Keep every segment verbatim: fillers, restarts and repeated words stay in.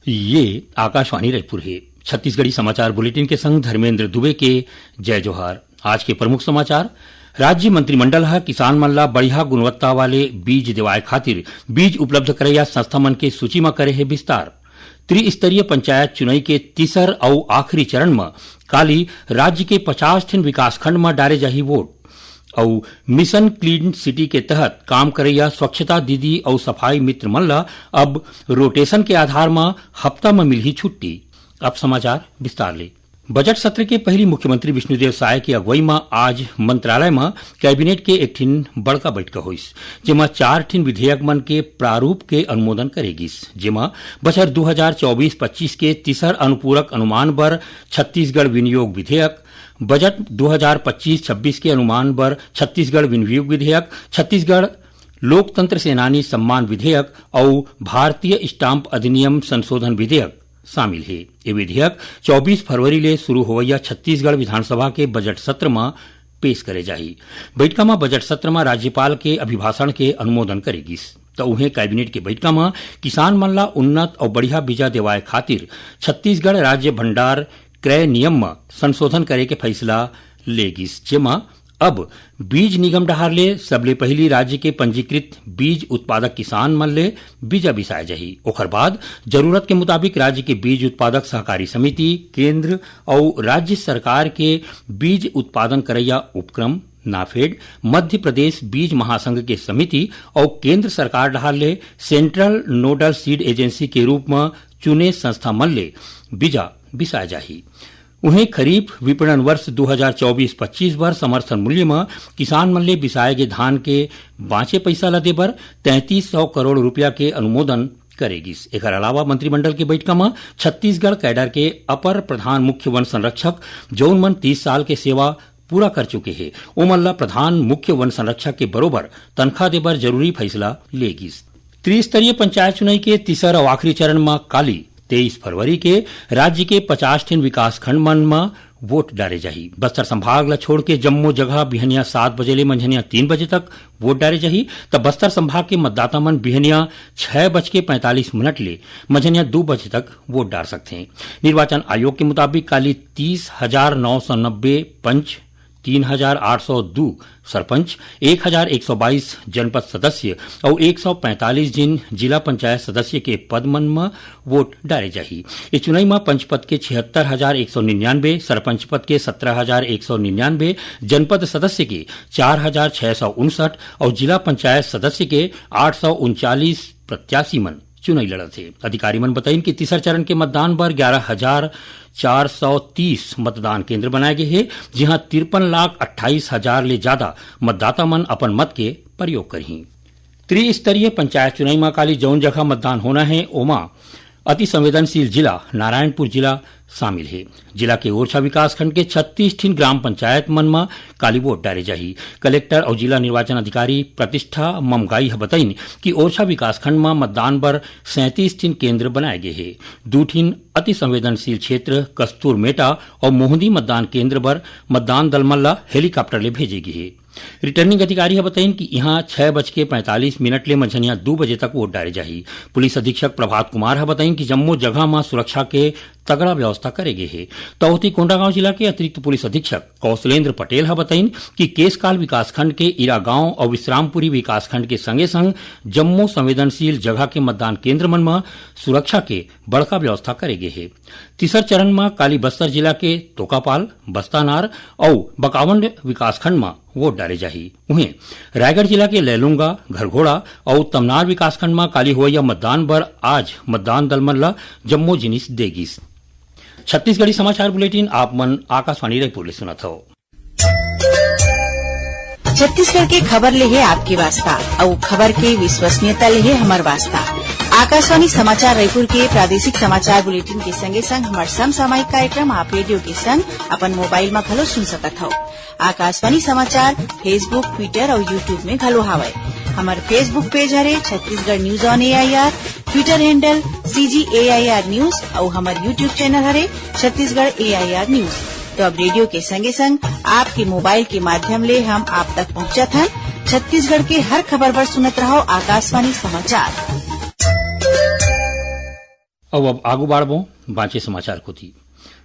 ये आकाशवाणी रायपुर हे। छत्तीसगढ़ी समाचार बुलेटिन के संग धर्मेंद्र दुबे के जय जोहार। आज के प्रमुख समाचार। राज्य मंत्रिमंडल ह किसान मन ला बढ़िया गुणवत्ता वाले बीज देवाए खातिर बीज उपलब्ध करैया संस्था मन के सूची म करे हे विस्तार। त्रिस्तरीय पंचायत चुनई के तीसर अउ आखिरी चरण म काली राज्य के पचास ठिन विकासखंड म डारे जाही वोट। अउ मिशन क्लीन सिटी के तहत काम करैया स्वच्छता दीदी अउ सफाई मित्र मन ल अब रोटेशन के आधार म हफ्ता म मिलही छुट्टी। अब समाचार विस्तार ले। बजट सत्र के पहिली मुख्यमंत्री विष्णुदेव साय के अगुवई म आज मंत्रालय म कैबिनेट के एक ठिन बड़का बैठका होइस, जेमा चार ठिन विधेयक मन के प्रारूप के अनुमोदन करे गिस, जेमा बछर दू हजार चौबीस पच्चीस के तीसर अनुपूरक अनुमान बर छत्तीसगढ़ विनियोग विधेयक, बजट दू हजार पच्चीस छब्बीस के अनुमान बर छत्तीसगढ़ विनियोग विधेयक, छत्तीसगढ़ लोकतंत्र सेनानी सम्मान विधेयक अउ भारतीय स्टाम्प अधिनियम संशोधन विधेयक शामिल हे। ये विधेयक चौबीस फरवरी ले शुरू होवइया छत्तीसगढ़ विधानसभा के बजट सत्र म पेश करे जाही। बैठका म बजट सत्र म राज्यपाल के अभिभाषण के अनुमोदन करे गिस। त उहें कैबिनेट के बैठका म किसान मन ला उन्नत अउ बढ़िया बीजा देवाए खातिर छत्तीसगढ़ राज्य भंडार क्रय नियम म संशोधन करे के फैसला ले गिस, जेमा अब बीज निगम डहार ले सबले पहिली राज्य के पंजीकृत बीज उत्पादक किसान मन ले बीजा बिसाए जाही। ओखर बाद जरूरत के मुताबिक राज्य के बीज उत्पादक सहकारी समिति, केंद्र अउ राज्य सरकार के बीज उत्पादन करैया उपक्रम, नाफेड, मध्य प्रदेश बीज महासंघ के समिति अउ केंद्र सरकार डहार ले सेंट्रल नोडल सीड एजेंसी के रूप म चुने संस्था मन ले बीजा बिसाए जाही। उहें, खरीफ विपणन वर्ष दू हजार चौबीस पच्चीस बर समर्थन मूल्य म किसान मन ले बिसाए गे धान के बांचे पइसा ल देबर तैंतीस सौ करोड़ रुपया के अनुमोदन करे गिस। एकर अलावा मंत्रिमंडल के बैठका म छत्तीसगढ़ कैडर के अपर प्रधान मुख्य वन संरक्षक, जौन मन तीस साल के सेवा पूरा कर चुके हे, ओमन ल प्रधान मुख्य वन संरक्षक के बरोबर तनखा देबर जरूरी फैसला ले गिस। त्रिस्तरीय पंचायत चुनाव के तीसर अउ आखिरी चरण म काली तेईस फरवरी के राज्य के पचास ठिन विकासखंड मन म वोट डारे जाही। बस्तर संभाग ल छोड़ के जम्मो जगह बिहनिया सात बजे ले मंझनिया तीन बजे तक वोट डारे जाही, त बस्तर संभाग के मतदाता मन बिहनिया छह बज के पैंतालीस मिनट ले मंझनिया दू बजे तक वोट डार सकथे। निर्वाचन आयोग के मुताबिक काली तीस हजार नौ सौ नब्बे पंच, तीन हजार आठ सौ दू सरपंच, एक हजार एक सौ बाईस जनपद सदस्य अउ एक सौ पैंतालीस जिन जिला पंचायत सदस्य के पद मन म वोट डारे जाही। ए चुनाई म पंच पद के छिहत्तर हजार एक सौ निन्यानबे, सरपंच पद के सत्रह हजार एक सौ निन्यानबे, जनपद सदस्य के चार हजार छह सौ उनसठ अउ जिला पंचायत सदस्य के आठ सौ उनचालीस प्रत्याशी मन चुनाई लड़त हे। अधिकारी मन बताइन कि तीसर चरण के मतदान बर ग्यारह हजार चार सौ तीस मतदान केंद्र बनाए गे हे, जिहां तिरपन लाख अट्ठाईस हजार ले ज्यादा मतदाता मन अपन मत के प्रयोग करही। त्रिस्तरीय पंचायत चुनाई म काली जौन जगह मतदान होना हे, ओमा अति संवेदनशील जिला नारायणपुर जिला शामिल हे। जिला के ओरछा विकासखंड के छत्तीस ठिन ग्राम पंचायत मन म काली वोट डारे जाही। कलेक्टर अउ जिला निर्वाचन अधिकारी प्रतिष्ठा ममगाई ह बताइन कि ओरछा विकासखंड म मतदान बर सैंतीस ठिन केंद्र बनाए गे हे। दू ठिन अति संवेदनशील क्षेत्र कस्तूर मेटा अउ मोहदी मतदान केंद्र बर मतदान दल मन ल हेलीकॉप्टर ले भेजे गे हे। रिटर्निंग अधिकारी ह बताइन कि इहां छह बज के पैंतालीस मिनट ले मंझनिया दू बजे तक वोट डारे जाही। पुलिस अधीक्षक प्रभात कुमार ह बताइन कि जम्मो जगह म सुरक्षा के तगड़ा व्यवस्था करे गे हे। त ओती कोंडागांव जिला के अतिरिक्त पुलिस अधीक्षक कौशलेंद्र पटेल ह बताइन कि केशकाल विकासखंड के इरागांव अउ विश्रामपुरी विकासखंड के संगे संग जम्मो संवेदनशील जगह के मतदान केंद्र मन म सुरक्षा के बड़का व्यवस्था करे गे हे। तीसर चरण म काली बस्तर जिला के तोकापाल, बस्तानार अउ बकावंड विकासखंड म वोट डारे जाही। उहें, रायगढ़ जिला के लैलूंगा, घरघोड़ा अउ तमनार विकासखंड म काली होवइया मतदान बर आज मतदान दल मन ल जम्मो जिनिस दे गिस। छत्तीसगढ़ी समाचार बुलेटिन आप मन आकाशवाणी रायपुर ले सुनत हव। छत्तीसगढ़ के खबर ले हे आपके वास्ता, अउ खबर के विश्वसनीयता ले हे हमर वास्ता। आकाशवाणी समाचार रायपुर के प्रादेशिक समाचार बुलेटिन के संगे संग हमर समसामयिक कार्यक्रम आप रेडियो के संग अपन मोबाइल म घलो सुन सकत हव। आकाशवाणी समाचार Facebook, Twitter अउ YouTube में घलो हावय। हमर Facebook पेज हरे Chhattisgarh news on AIR, Twitter handle CG AIR news अउ हमर YouTube चैनल हरे छत्तीसगढ़ एआईआर न्यूज। तो अब रेडियो के संगे संग आपके मोबाइल के माध्यम ले हम आप तक पहुंचत हन। छत्तीसगढ़ के हर खबर बर सुनत रहव आकाशवाणी समाचार। अउ अब आगू बाढ़बो बांचे समाचार कोति।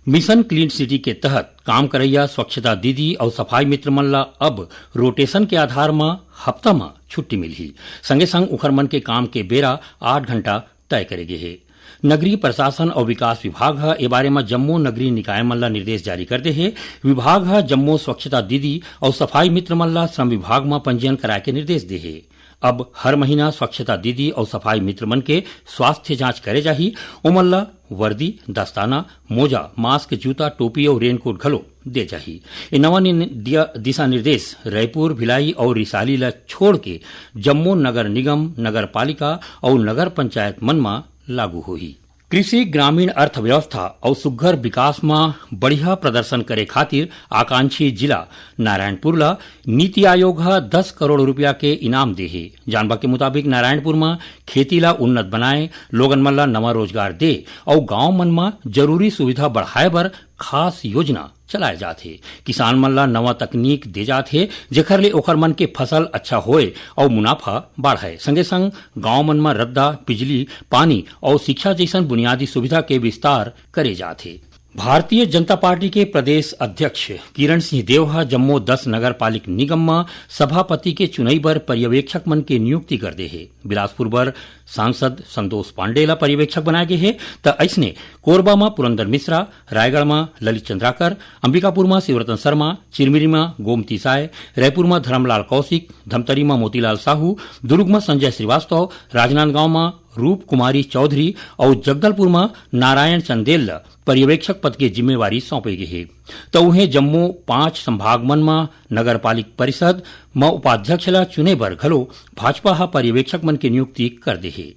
मिशन क्लीन सिटी के तहत काम करइया स्वच्छता दीदी अउ सफाई मित्र मन ला अब रोटेशन के आधार म हफ्ता म छुट्टी मिलही। संगे संग उखर मन के काम के बेरा आठ घंटा तय करे गे हे। नगरीय प्रशासन अउ विकास विभाग ह ए बारे म जम्मो नगरीय निकाय मन ला निर्देश जारी कर दे हे। विभाग ह जम्मो स्वच्छता दीदी अउ सफाई मित्र मन ला श्रम विभाग म पंजीयन कराए के निर्देश दे हे। अब हर महीना स्वच्छता दीदी अउ सफाई मित्र मन के स्वास्थ्य जांच करे जाही। ओमन ला वर्दी, दस्ताना, मोजा, मास्क, जूता, टोपी अउ रेनकोट घलो दे जाही। ए नवा नि-, दिया, दिशा निर्देश रायपुर, भिलाई अउ रिसाली ला छोड़ के जम्मो नगर निगम, नगर पालिका अउ नगर पंचायत मन म लागू होही। कृषि, ग्रामीण अर्थव्यवस्था अउ सुग्घर विकास म बढ़िया प्रदर्शन करे खातिर आकांक्षी जिला नारायणपुर ला नीति आयोग ह दस करोड़ रुपया के इनाम दे हे। जानबा के मुताबिक, नारायणपुर म खेती ला उन्नत बनाए, लोगन मन ला नवा रोजगार दे अउ गांव मन म जरूरी सुविधा बढ़ाए बर खास योजना चलाए जात हे। किसान मन ला नवा तकनीक दे जात हे, जेखर ले ओखर मन के फसल अच्छा होए अउ मुनाफा बाढ़य। संगे संग गांव मन म रद्दा, बिजली, पानी अउ शिक्षा जइसन बुनियादी सुविधा के विस्तार करे जात हे। भारतीय जनता पार्टी के प्रदेश अध्यक्ष किरण सिंह देव ह जम्मो दस नगर पालिक निगम म सभापति के चुनई बर पर्यवेक्षक मन के नियुक्ति कर दे हे। बिलासपुर बर सांसद संतोष पांडे ला पर्यवेक्षक बनाए गे हे, त अइसने कोरबा म पुरंदर मिश्रा, रायगढ़ म ललित चंद्राकर, अंबिकापुर म शिवरतन शर्मा, चिरमिरी म गोमती साय, रायपुर म धरमलाल कौशिक, धमतरी म मोतीलाल साहू, दुर्ग म संजय श्रीवास्तव, राजनांदगांव म रूप कुमारी चौधरी अउ जगदलपुर म नारायण चंदेल ल पर्यवेक्षक पद के जिम्मेवारी सौंपे गे हे। त उहें, जम्मो पांच संभाग मन म नगर पालिक परिषद म उपाध्यक्ष ला चुने बर घलो भाजपा ह पर्यवेक्षक मन के नियुक्ति कर दे हे।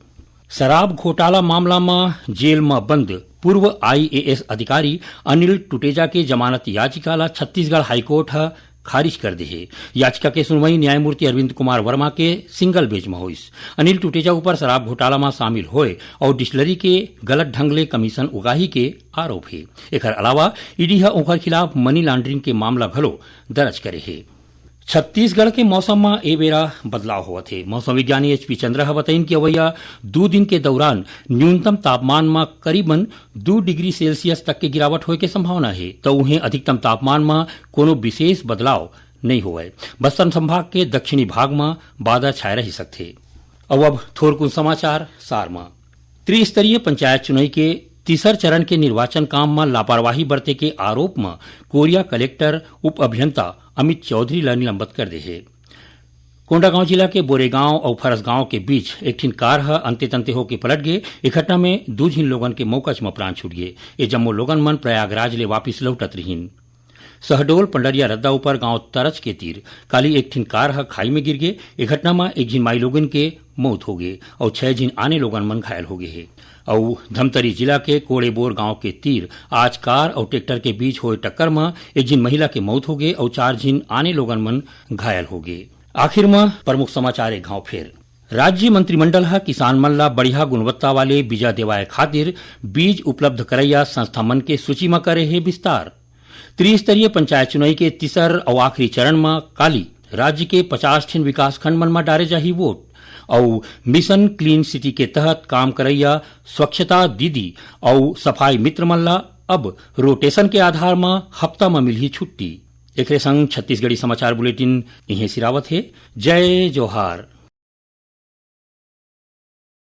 शराब घोटाला मामला म जेल म बंद पूर्व आईएएस अधिकारी अनिल टुटेजा के जमानत याचिका ला छत्तीसगढ़ हाईकोर्ट ह खारिज कर दे हे। याचिका के सुनवाई न्यायमूर्ति अरविंद कुमार वर्मा के सिंगल बेंच म होइस। अनिल टुटेजा ऊपर शराब घोटाला म शामिल होए अउ डिस्टिलरी के गलत ढंग ले कमीशन उगाही के आरोप हे। एखर अलावा ईडी ह ओखर खिलाफ मनी लांड्रिंग के मामला घलो दर्ज करे हे। छत्तीसगढ़ के मौसम म ए बेरा बदलाव होवत हे। मौसम विज्ञानी एचपी चंद्रा ह बताइन कि अवइया दू दिन के दौरान न्यूनतम तापमान म करीबन दू डिग्री सेल्सियस तक के गिरावट होए के संभावना हे, त उहें अधिकतम तापमान म कोनो विशेष बदलाव नइ होवय। बस्तर संभाग के दक्षिणी भाग म बादर छाए रहि सकथे। अउ अब थोरकुन समाचार सार म। त्रिस्तरीय पंचायत चुनई के तीसर चरण के निर्वाचन काम म लापरवाही बरते के आरोप म कोरिया कलेक्टर उप अभियंता अमित चौधरी ला निलंबित कर दे हे। कोंडागांव जिला के बोरेगांव अउ फरसगांव के बीच एक ठिन कार ह अंते तंते होके पलट गे। ए घटना में दू झिन लोगन के मौकच म प्राण छूट गे। ए जम्मो लोगन मन प्रयागराज ले वापिस लौटत रिहिन। शहडोल पंडरिया रद्दा ऊपर गांव तरच के तीर काली एक ठिन कार ह खाई में गिर गे। ए घटना म एक झिन माई लोगन के मौत हो गे अउ छह झिन आने लोगन मन घायल हो गे हे। अउ धमतरी जिला के कोड़ेबोर गांव के तीर आज कार अउ ट्रैक्टर के बीच होए टक्कर म एक झिन महिला के मौत हो गे अउ चार झिन आने लोगन मन घायल हो गे। आखिर म प्रमुख समाचार एक घाव फेर। राज्य मंत्रिमंडल ह किसान मन ला बढ़िया गुणवत्ता वाले बीजा देवाए खातिर बीज उपलब्ध करइया संस्था मन के सूची म करे हे विस्तार। त्रिस्तरीय पंचायत चुनई के तीसर अउ आखिरी चरण म काली राज्य के पचास ठिन विकासखंड मन म डारे जाही वोट। अउ मिशन क्लीन सिटी के तहत काम करइया स्वच्छता दीदी अउ सफाई मित्र मन ला अब रोटेशन के आधार म हफ्ता म मिलही छुट्टी। एकरे संग छत्तीसगढ़ी समाचार बुलेटिन इहें सिरावत हे। जय जोहार।